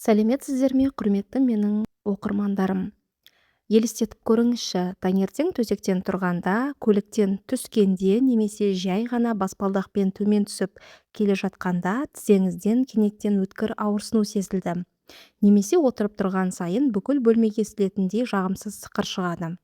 Сәлеметсіздер ме, құрметті менің оқырмандарым! Елестетіп көріңізші, таңертең төсектен тұрғанда, көліктен түскенде немесе жай ғана баспалдақпен төмен түсіп келе жатқанда тізеңізден кенеттен өткір ауырсыну сезілді. Немесе отырып тұрған сайын бүкіл бөлмеге естілетіндей жағымсыз сықыр шығады.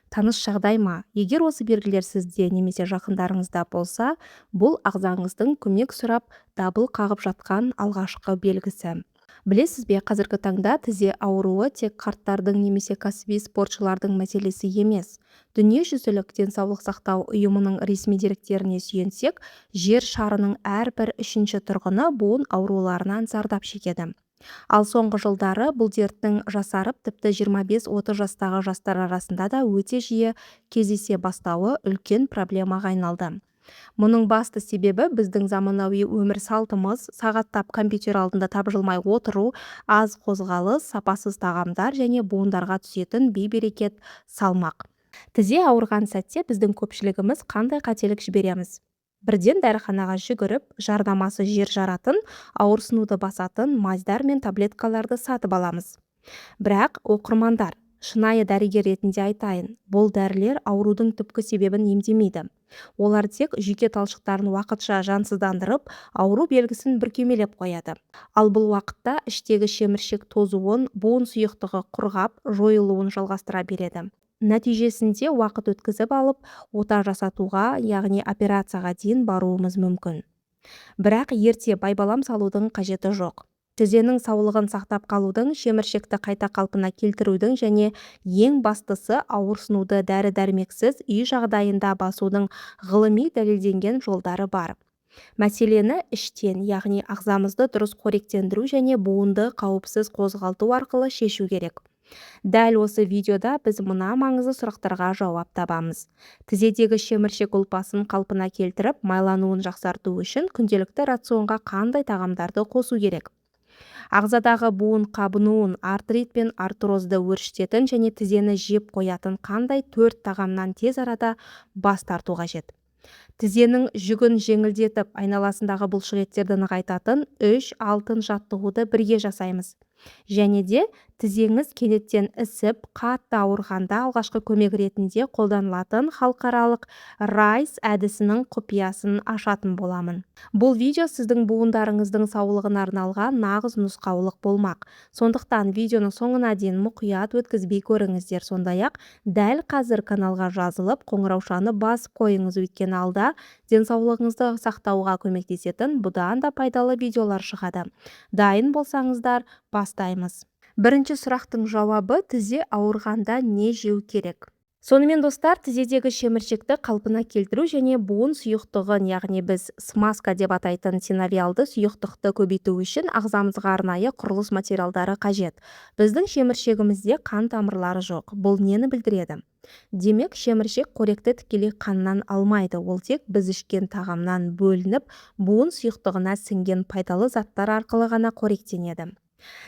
Таныс жағдай ма? Егер осы белгілер сізде немесе жақындарыңызда болса, бұл ағзаңыздың көмек сұрап дабыл қағып жатқан алғашқы белгісі. Білесіз бе, қазіргі таңда тізе ауруы тек қарттардың немесе кәсіби спортшылардың мәселесі емес. Дүниежүзілік денсаулық сақтау ұйымының ресми деректеріне сүйенсек, жер шарының әрбір үшінші тұрғыны буын ауруларынан зардап шегеді. Ал соңғы жылдары бұл дерттің жасарып, тіпті 25-30 жастағы жастар арасында да өте жиі кездесе бастауы үлкен проблемаға айналды. Мұның басты себебі біздің заманауи өмір салтымыз: сағаттап компьютер алдында тапжылмай отыру, аз қозғалыс, сапасыз тағамдар және буындарға түсетін бейберекет салмақ. Тізе ауырған сәтте біздің көпшілігіміз қандай қателік жібереміз? Бірден дәріханаға жүгіріп, жарнамасы жер жаратын, ауырсынуды басатын мазьдар мен таблеткаларды сатып аламыз. Бірақ, оқырмандар, шынайы дәрігер ретінде айтайын, бұл дәрілер аурудың түпкі себебін емдемейді. Олар тек жүйке талшықтарын уақытша жансыздандырып, ауру белгісін бүркемелеп қояды. Ал бұл уақытта іштегі шеміршек тозуын, буын сұйықтығы құрғап, жойылуын жалғастыра береді. Нәтижесінде уақыт өткізіп алып, ота жасатуға, яғни операцияға дейін баруымыз мүмкін. Бірақ ерте байбалам салудың қажеті жоқ. Тізенің саулығын сақтап қалудың, шеміршекті қайта қалпына келтірудің және ең бастысы ауырсынуды дәрі-дәрмексіз үй жағдайында басудың ғылыми дәлелденген жолдары бар. Мәселені іштен, яғни ағзамызды дұрыс қоректендіру және буынды қауіпсіз қозғалту арқылы шешу керек. Дәл осы видеода біз мына маңызды сұрақтарға жауап табамыз. Тізедегі шеміршек ұлпасын қалпына келтіріп, майлануын жақсарту үшін күнделікті рационға қандай тағамдарды қосу керек? Ағзадағы буын қабынуын, артрит пен артрозды өршітетін және тізені жеп қоятын қандай төрт тағамнан тез арада бас тарту қажет? Тізенің жүгін жеңілдетіп, айналасындағы бұлшықеттерді нығайтатын үш алтын жаттығуды бірге жасаймыз. Және де тізеңіз кенеттен ісіп, қатты ауырғанда алғашқы көмек ретінде қолданылатын халықаралық RICE әдісінің құпиясын ашатын боламын. Бұл видео сіздің буындарыңыздың саулығына арналған нағыз нұсқаулық болмақ. Сондықтан видеоны соңына дейін мұқият өткізбей көріңіздер. Сондай-ақ дәл қазір каналға жазылып, қоңыраушаны басып қойыңыз, өйткені алда денсаулығыңызды сақтауға көмектесетін бұдан да пайдалы видеолар шығады. Дайын болсаңыздар, бастаймыз. Бірінші сұрақтың жауабы: тізе ауырғанда не жеу керек? Сонымен, достар, тізедегі шеміршекті қалпына келтіру және буын сұйықтығын, яғни біз смазка деп атайтын синовиалды сұйықтықты көбейту үшін ағзамызға арнайы құрылыс материалдары қажет. Біздің шеміршегімізде қан тамырлары жоқ. Бұл нені білдіреді? Демек, шеміршек қоректі тікелей қаннан алмайды, ол тек біз ішкен тағамнан бөлініп, буын сұйықтығына сіңген пайдалы заттар арқылы ғана қоректенеді.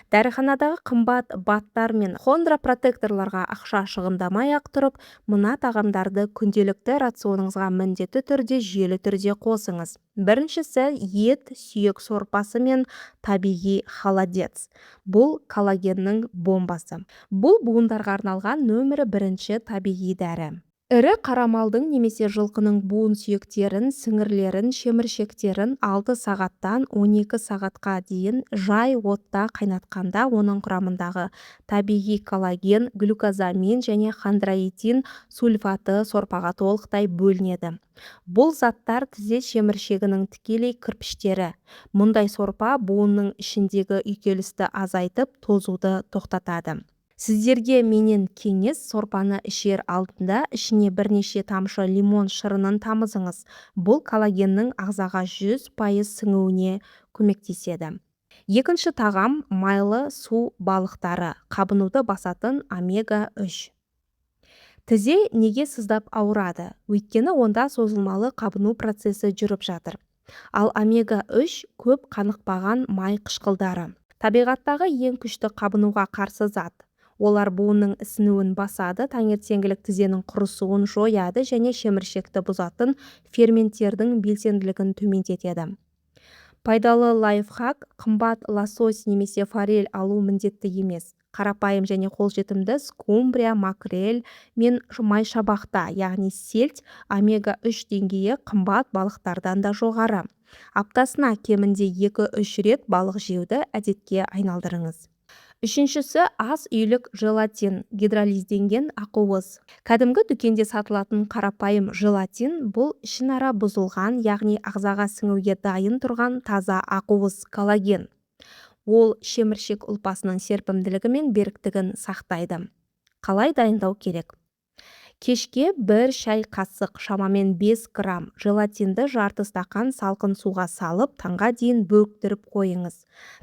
Дәріханадағы қымбат БАДтар мен хондропротекторларға ақша шығындамай-ақ тұрып, мына тағамдарды күнделікті рационыңызға міндетті түрде, жүйелі түрде қосыңыз. Біріншісі – ет сүйек сорпасы мен табиғи холодец. Бұл коллагеннің бомбасы. Бұл буындарға арналған нөмірі бірінші табиғи дәрі. Ірі қара малдың немесе жылқының буын сүйектерін, сіңірлерін, шеміршектерін 6 сағаттан 12 сағатқа дейін жай отта қайнатқанда, оның құрамындағы табиғи коллаген, глюкозамин және хондроитин сульфаты сорпаға толықтай бөлінеді. Бұл заттар тізе шеміршегінің тікелей кірпіштері. Мұндай сорпа буынның ішіндегі үйкелісті азайтып, тозуды тоқтатады. Сіздерге менен кеңес: сорпаны ішер алдында ішіне бірнеше тамшы лимон шырынын тамызыңыз. Бұл коллагеннің ағзаға 100% сіңуіне көмектеседі. Екінші тағам – майлы су балықтары, қабынуды басатын омега-3. Тізе неге сыздап ауырады? Өйткені онда созылмалы қабыну процесі жүріп жатыр. Ал омега-3 көп қанықпаған май қышқылдары. Табиғаттағы ең күшті қабынуға қарсы зат. Олар буынның ісінуін басады, таңертеңгілік тізенің құрысуын жояды және шеміршекті бұзатын ферменттердің белсенділігін төмендетеді. Пайдалы лайфхак: қымбат лосось немесе форель алу міндетті емес. Қарапайым және қолжетімді скумбрия, макрель мен майшабақта, яғни сельдь, омега-3 деңгейі қымбат балықтардан да жоғары. Аптасына кемінде 2-3 рет балық жеуді әдетке айналдырыңыз. Үшіншісі – ас үйлік желатин, гидролизденген ақуыз. Кәдімгі дүкенде сатылатын қарапайым желатин – бұл ішінара бұзылған, яғни ағзаға сіңуге дайын тұрған таза ақуыз, коллаген. Ол шеміршек ұлпасының серпімділігі мен беріктігін сақтайды. Қалай дайындау керек? Кешке бір шай қасық, шамамен 5 грамм желатинді жарты стақан салқын суға салып, таңға дейін бөктіріп қойыңыз.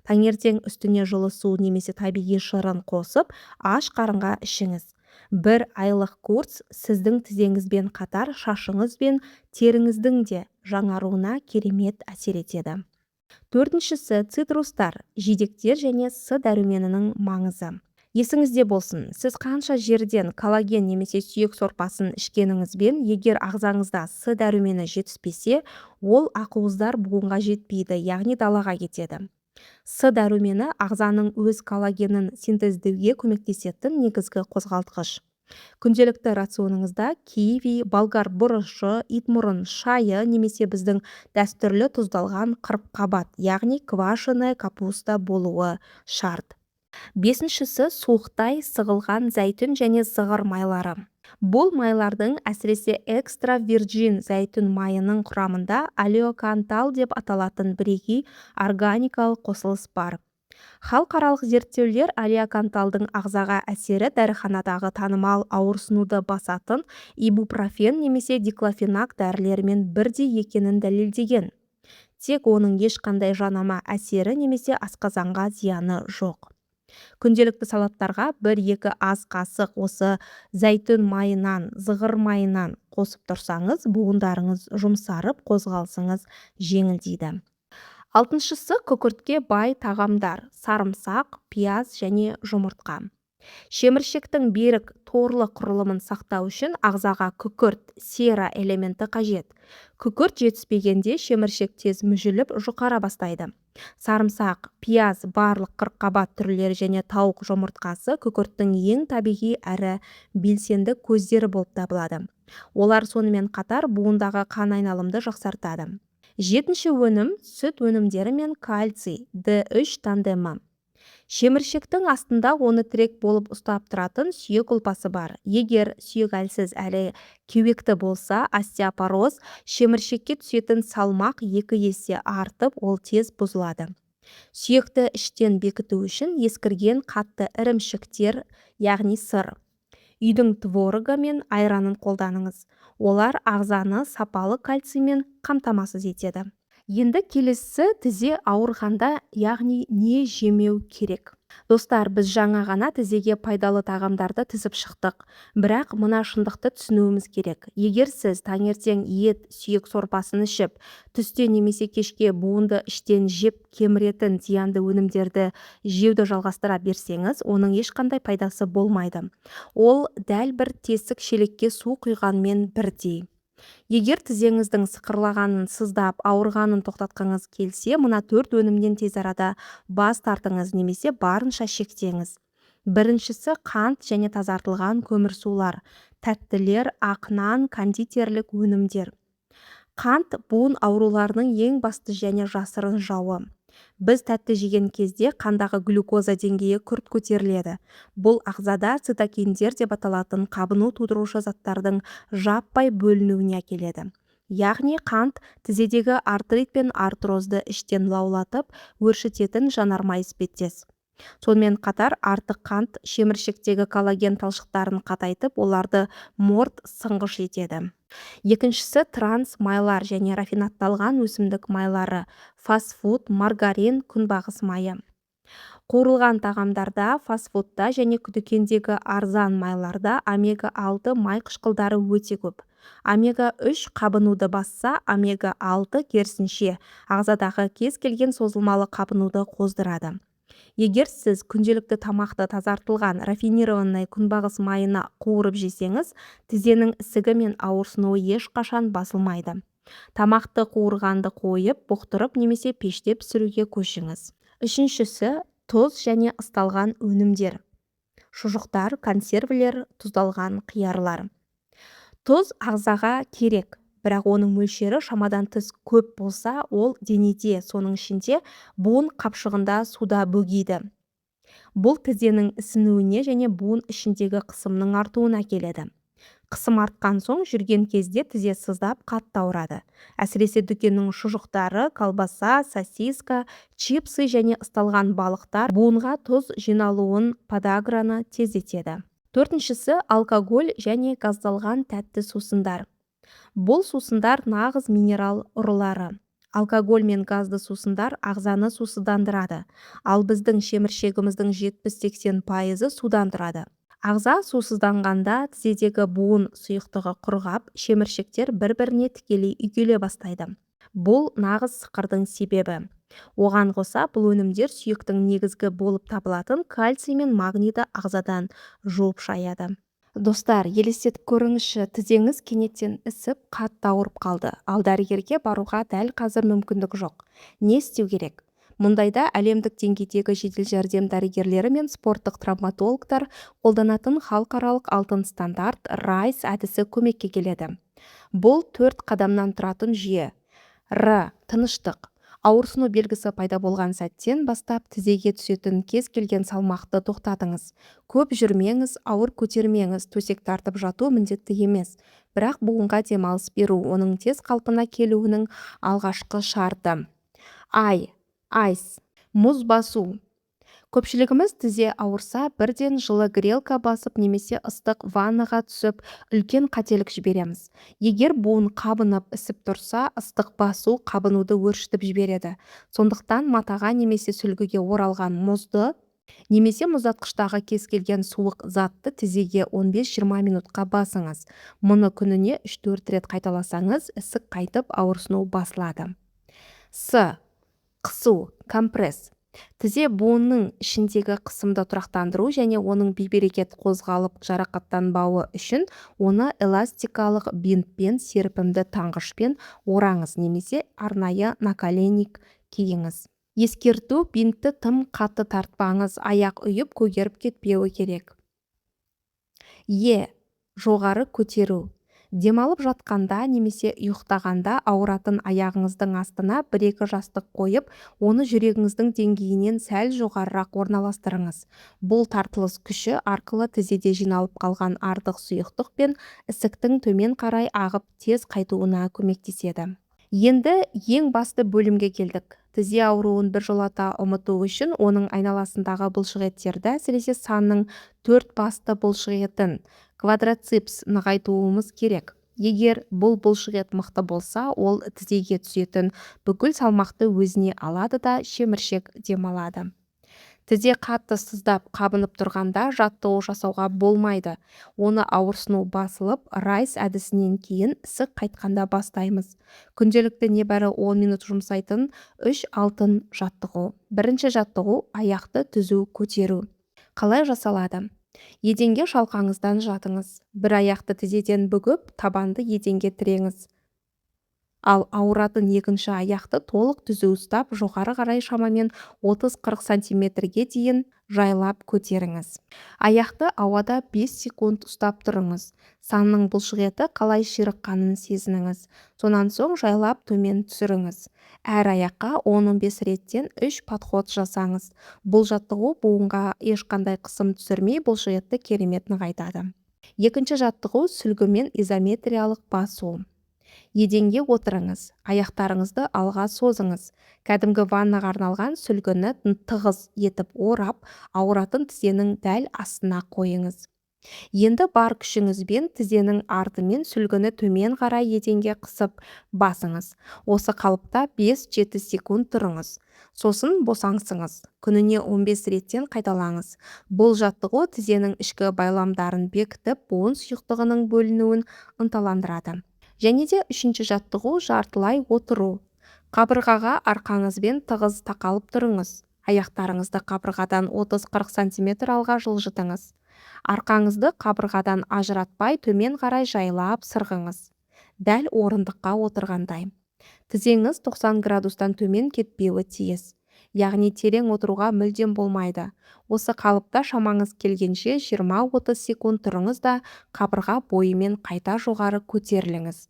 Таңертең үстіне жылы су немесе табиғи шырын қосып, аш қарынға ішіңіз. Бір айлық курс сіздің тізеңізбен қатар шашыңыз бен теріңіздің де жаңаруына керемет әсер етеді. Төртіншісі – цитрустар, жидектер және С дәруменінің маңызы. Есіңізде болсын, сіз қанша жерден коллаген немесе сүйек сорпасын ішкеніңізбен, егер ағзаңызда С дәрумені жетіспесе, ол ақуыздар буынға жетпейді, яғни далаға кетеді. С дәрумені – ағзаның өз коллагенін синтездеуге көмектесетін негізгі қозғалтқыш. Күнделікті рационыңызда киви, болгар бұрышы, итмұрын шайы немесе біздің дәстүрлі тұздалған қырыққабат, яғни квашеная капуста болуы шарт. Бесіншісі – суықтай сығылған зәйтүн және зығыр майлары. Бұл майлардың, әсіресе экстра вирджин зәйтүн майының құрамында олеокантал деп аталатын бірегей органикалық қосылыс бар. Халықаралық зерттеулер олеоканталдың ағзаға әсері дәріханадағы танымал ауырсынуды басатын ибупрофен немесе диклофенак дәрілерімен бірдей екенін дәлелдеген. Тек оның ешқандай жанама әсері немесе асқазанға зияны жоқ. Күнделікті салаттарға бір-екі ас қасық осы зәйтүн майынан, зығыр майынан қосып тұрсаңыз, буындарыңыз жұмсарып, қозғалысыңыз жеңілдейді. Алтыншысы – күкіртке бай тағамдар: сарымсақ, пияз және жұмыртқа. Шеміршектің берік торлы құрылымын сақтау үшін ағзаға күкірт, сера элементі қажет. Күкірт жетіспегенде шеміршек тез мүжіліп, жұқара бастайды. Сарымсақ, пияз, барлық қырыққабат түрлері және тауық жұмыртқасы күкірттің ең табиғи әрі белсенді көздері болып табылады. Олар сонымен қатар буындағы қан айналымды жақсартады. Жетінші өнім – сүт өнімдері мен кальций Д3 тандемі. Шеміршектің астында оны тірек болып ұстап тұратын сүйек ұлпасы бар. Егер сүйек әлсіз әрі кеуекті болса, остеопороз, шеміршекке түсетін салмақ екі есе артып, ол тез бұзылады. Сүйекті іштен бекіту үшін ескірген қатты ірімшіктер, яғни сыр, үйдің творогы мен айранын қолданыңыз. Олар ағзаны сапалы кальциймен қамтамасыз етеді. Енді келесі: тізе ауырғанда, яғни не жемеу керек? Достар, біз жаңа ғана тізеге пайдалы тағамдарды тізіп шықтық. Бірақ мына шындықты түсінуіміз керек: егер сіз таңертең ет, сүйек сорпасын ішіп, түсте немесе кешке буынды іштен жеп кеміретін зиянды өнімдерді жеуді жалғастыра берсеңіз, оның ешқандай пайдасы болмайды. Ол дәл бір тесік шелекке су құйғанмен бірдей. Егер тізеңіздің сықырлағанын, сыздап ауырғанын тоқтатқыңыз келсе, мына төрт өнімнен тез арада бас тартыңыз немесе барынша шектеңіз. Біріншісі – қант және тазартылған көмірсулар, тәттілер, ақ нан, кондитерлік өнімдер. Қант – буын ауруларының ең басты және жасырын жауы. Біз тәтті жеген кезде қандағы глюкоза деңгейі күрт көтеріледі. Бұл ағзада цитокиндер деп аталатын қабыну тудырушы заттардың жаппай бөлінуіне әкеледі. Яғни қант – тізедегі артрит пен артрозды іштен лаулатып өршітетін жанармай іспеттес. Сонымен қатар артық қант шеміршектегі коллаген талшықтарын қатайтып, оларды морт, сынғыш етеді. Екіншісі – транс майлар және рафинадталған өсімдік майлары, фастфуд, маргарин, күнбағыс майы. Қуырылған тағамдарда, фастфудта және дүкендегі арзан майларда омега-6 май қышқылдары өте көп. Омега-3 қабынуды басса, омега-6, керісінше, ағзадағы кез келген созылмалы қабынуды қоздырады. Егер сіз күнделікті тамақты тазартылған, рафинированный күнбағыс майына қуырып жесеңіз, тізенің ісігі мен ауырсынуы ешқашан басылмайды. Тамақты қуырғанды қойып, бұқтырып немесе пеште пісіруге көшіңіз. Үшіншісі – тұз және ысталған өнімдер: шұжықтар, консервілер, тұздалған қиярлар. Тұз ағзаға керек, бірақ оның мөлшері шамадан тыс көп болса, ол денеде, соның ішінде буын қапшығында суда бөгейді. Бұл тізенің ісінуіне және буын ішіндегі қысымның артуына әкеледі. Қысым артқан соң, жүрген кезде тізе сыздап, қатты ауырады. Әсіресе дүкеннің шұжықтары, колбаса, сосиска, чипсы және ысталған балықтар буынға тұз жиналуын, подаграны тездетеді. Төртіншісі – алкоголь және газдалған тәтті сусындар. Бұл сусындар – нағыз минерал ұрылары. Алкоголь мен газды сусындар ағзаны сусыздандырады, ал біздің шеміршегіміздің 70-80%-ы судан тұрады. Ағза сусызданғанда, тізедегі буын сұйықтығы құрғап, шеміршектер бір-біріне тікелей үйкеле бастайды. Бұл – нағыз сықырдың себебі. Оған қоса, бұл өнімдер сүйектің негізгі болып табылатын кальций мен магнийді ағзадан жуып шаяды. Достар, елестетіп көріңізші: тізеңіз кенеттен ісіп, қатты ауырып қалды, ал дәрігерге баруға дәл қазір мүмкіндік жоқ. Не істеу керек? Мұндайда әлемдік деңгейдегі жедел жәрдем дәрігерлері мен спорттық травматологтар қолданатын халықаралық алтын стандарт – RICE әдісі көмекке келеді. Бұл – төрт қадамнан тұратын жүйе. Р – тыныштық. Ауырсыну белгісі пайда болған сәттен бастап тізеге түсетін кез келген салмақты тоқтатыңыз. Көп жүрмеңіз, ауыр көтермеңіз, төсек тартып жату міндетті емес, бірақ буынға демалыс беру – оның тез қалпына келуінің алғашқы шарты. I – ice, мұз басу. Көпшілігіміз тізе ауырса, бірден жылы грелка басып немесе ыстық ваннаға түсіп, үлкен қателік жібереміз. Егер буын қабынып, ісіп тұрса, ыстық басу қабынуды өршітіп жібереді. Сондықтан матаға немесе сүлгіге оралған мұзды немесе мұздатқыштағы кез келген суық затты тізеге 15-20 минутқа басыңыз. Мұны күніне 3-4 рет қайталасаңыз, ісік қайтып, ауырсыну басылады. С – қысу, компресс. Тізе буынының ішіндегі қысымды тұрақтандыру және оның бейберекет қозғалып, жарақаттанбауы үшін оны эластикалық бинтпен, серпімді таңғышпен ораңыз немесе арнайы наколенник киіңіз. Ескерту: бинтті тым қатты тартпаңыз, аяқ ұйып, көгеріп кетпеуі керек. Е – жоғары көтеру. Демалып жатқанда немесе ұйықтағанда ауыратын аяғыңыздың астына бір-екі жастық қойып, оны жүрегіңіздің деңгейінен сәл жоғарырақ орналастырыңыз. Бұл тартылыс күші арқылы тізеде жиналып қалған артық сұйықтық пен ісіктің төмен қарай ағып, тез қайтуына көмектеседі. Енді ең басты бөлімге келдік. Тізе ауруын біржолата ұмыту үшін оның айналасындағы бұлшықеттерді, әсіресе санның төрт басты бұлшықетін, квадрицепс, нығайтуымыз керек. Егер бұл бұлшықет мықты болса, ол тізеге түсетін бүкіл салмақты өзіне алады да, шеміршек демалады. Тізе қатты сыздап, қабынып тұрғанда жаттығу жасауға болмайды. Оны ауырсыну басылып, RICE әдісінен кейін ісік қайтқанда бастаймыз. Күнделікті небәрі 10 минут жұмсайтын үш алтын жаттығу. Бірінші жаттығу – аяқты түзу көтеру. Қалай жасалады? Еденге шалқаңыздан жатыңыз. Бір аяқты тізеден бүгіп, табанды еденге тіреңіз, ал ауыратын екінші аяқты толық түзу ұстап, жоғары қарай шамамен 30-40 сантиметрге дейін жайлап көтеріңіз. Аяқты ауада 5 секунд ұстап тұрыңыз. Санның бұлшықеті қалай ширыққанын сезініңіз. Сонан соң жайлап төмен түсіріңіз. Әр аяққа 10-15 реттен 3 подход жасаңыз. Бұл жаттығу буынға ешқандай қысым түсірмей, бұлшықетті керемет нығайтады. Екінші жаттығу – сүлгімен изометриялық басу. Еденге отырыңыз, аяқтарыңызды алға созыңыз. Кәдімгі ваннаға арналған сүлгіні тығыз етіп орап, ауыратын тізенің дәл астына қойыңыз. Енді бар күшіңізбен тізенің артымен сүлгіні төмен қарай еденге қысып басыңыз. Осы қалыпта 5-7 секунд тұрыңыз, сосын босаңсыңыз. Күніне 15 реттен қайталаңыз. Бұл жаттығу тізенің ішкі байламдарын бекітіп, буын сұйықтығының бөлінуін ынталандырады. Және де үшінші жаттығу – жартылай отыру. Қабырғаға арқаңызбен тығыз тақалып тұрыңыз. Аяқтарыңызды қабырғадан 30-40 сантиметр алға жылжытыңыз. Арқаңызды қабырғадан ажыратпай, төмен қарай жайлап сырғыңыз. Дәл орындыққа отырғандай. Тізеңіз 90 градустан төмен кетпеуі тиіс. Яғни терең отыруға мүлдем болмайды. Осы қалыпта шамаңыз келгенше 20-30 секунд тұрыңыз да, қабырға бойымен қайта жоғары көтеріліңіз.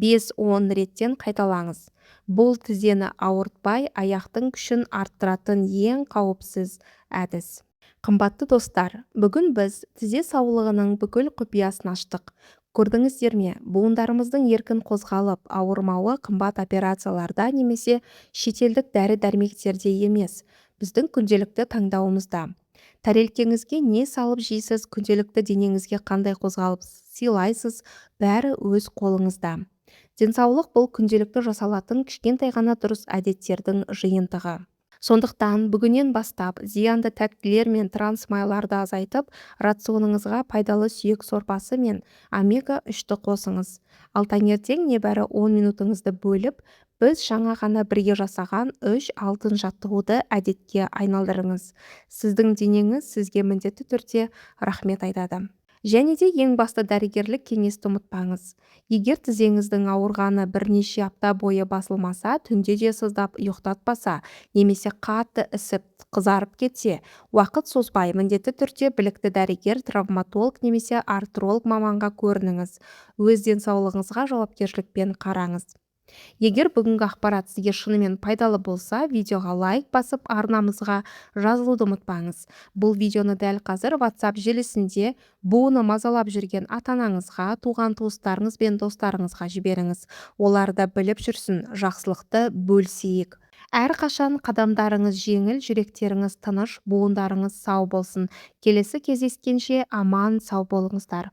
5-10 реттен қайталаңыз. Бұл тізені ауыртпай, аяқтың күшін арттыратын ең қауіпсіз әдіс. Қымбатты достар, бүгін біз тізе саулығының бүкіл құпиясын аштық. Көрдіңіздер ме, буындарымыздың еркін қозғалып, ауырмауы қымбат операцияларда немесе шетелдік дәрі-дәрмектерде емес, біздің күнделікті таңдауымызда. Тәрелкеңізге не салып жейсіз, күнделікті денеңізге қандай қозғалыс сыйлайсыз, бәрі өз қолыңызда. Денсаулық бұл күнделікті жасалатын кішкентай ғана дұрыс әдеттердің жиынтығы. Сондықтан бүгіннен бастап зиянды тәттілер мен трансмайларды азайтып, рационыңызға пайдалы сүйек сорпасы мен омега-3-ті қосыңыз. Ал таңертең небәрі 10 минутыңызды бөліп, біз жаңа ғана бірге жасаған 3 алтын жаттығуды әдетке айналдырыңыз. Сіздің денеңіз сізге міндетті түрде рахмет айтады. Және де ең басты дәрігерлік кеңесті ұмытпаңыз. Егер тізеңіздің ауырғаны бірнеше апта бойы басылмаса, түнде де сыздап ұйықтатпаса, немесе қатты ісіп, қызарып кетсе, уақыт созбай міндетті түрде білікті дәрігер, травматолог немесе артролог маманға көрініңіз. Өз денсаулығыңызға жауапкершілікпен қараңыз. Егер бүгінгі ақпарат сізге шынымен пайдалы болса, видеоға лайк басып, арнамызға жазылуды ұмытпаңыз. Бұл видеоны дәл қазір WhatsApp желісінде буыны мазалап жүрген ата-анаңызға, туған туыстарыңыз бен достарыңызға жіберіңіз. Олар да біліп жүрсін, жақсылықты бөлісейік. Әрқашан қадамдарыңыз жеңіл, жүректеріңіз тыныш, буындарыңыз сау болсын. Келесі кездескенше аман сау болыңыздар.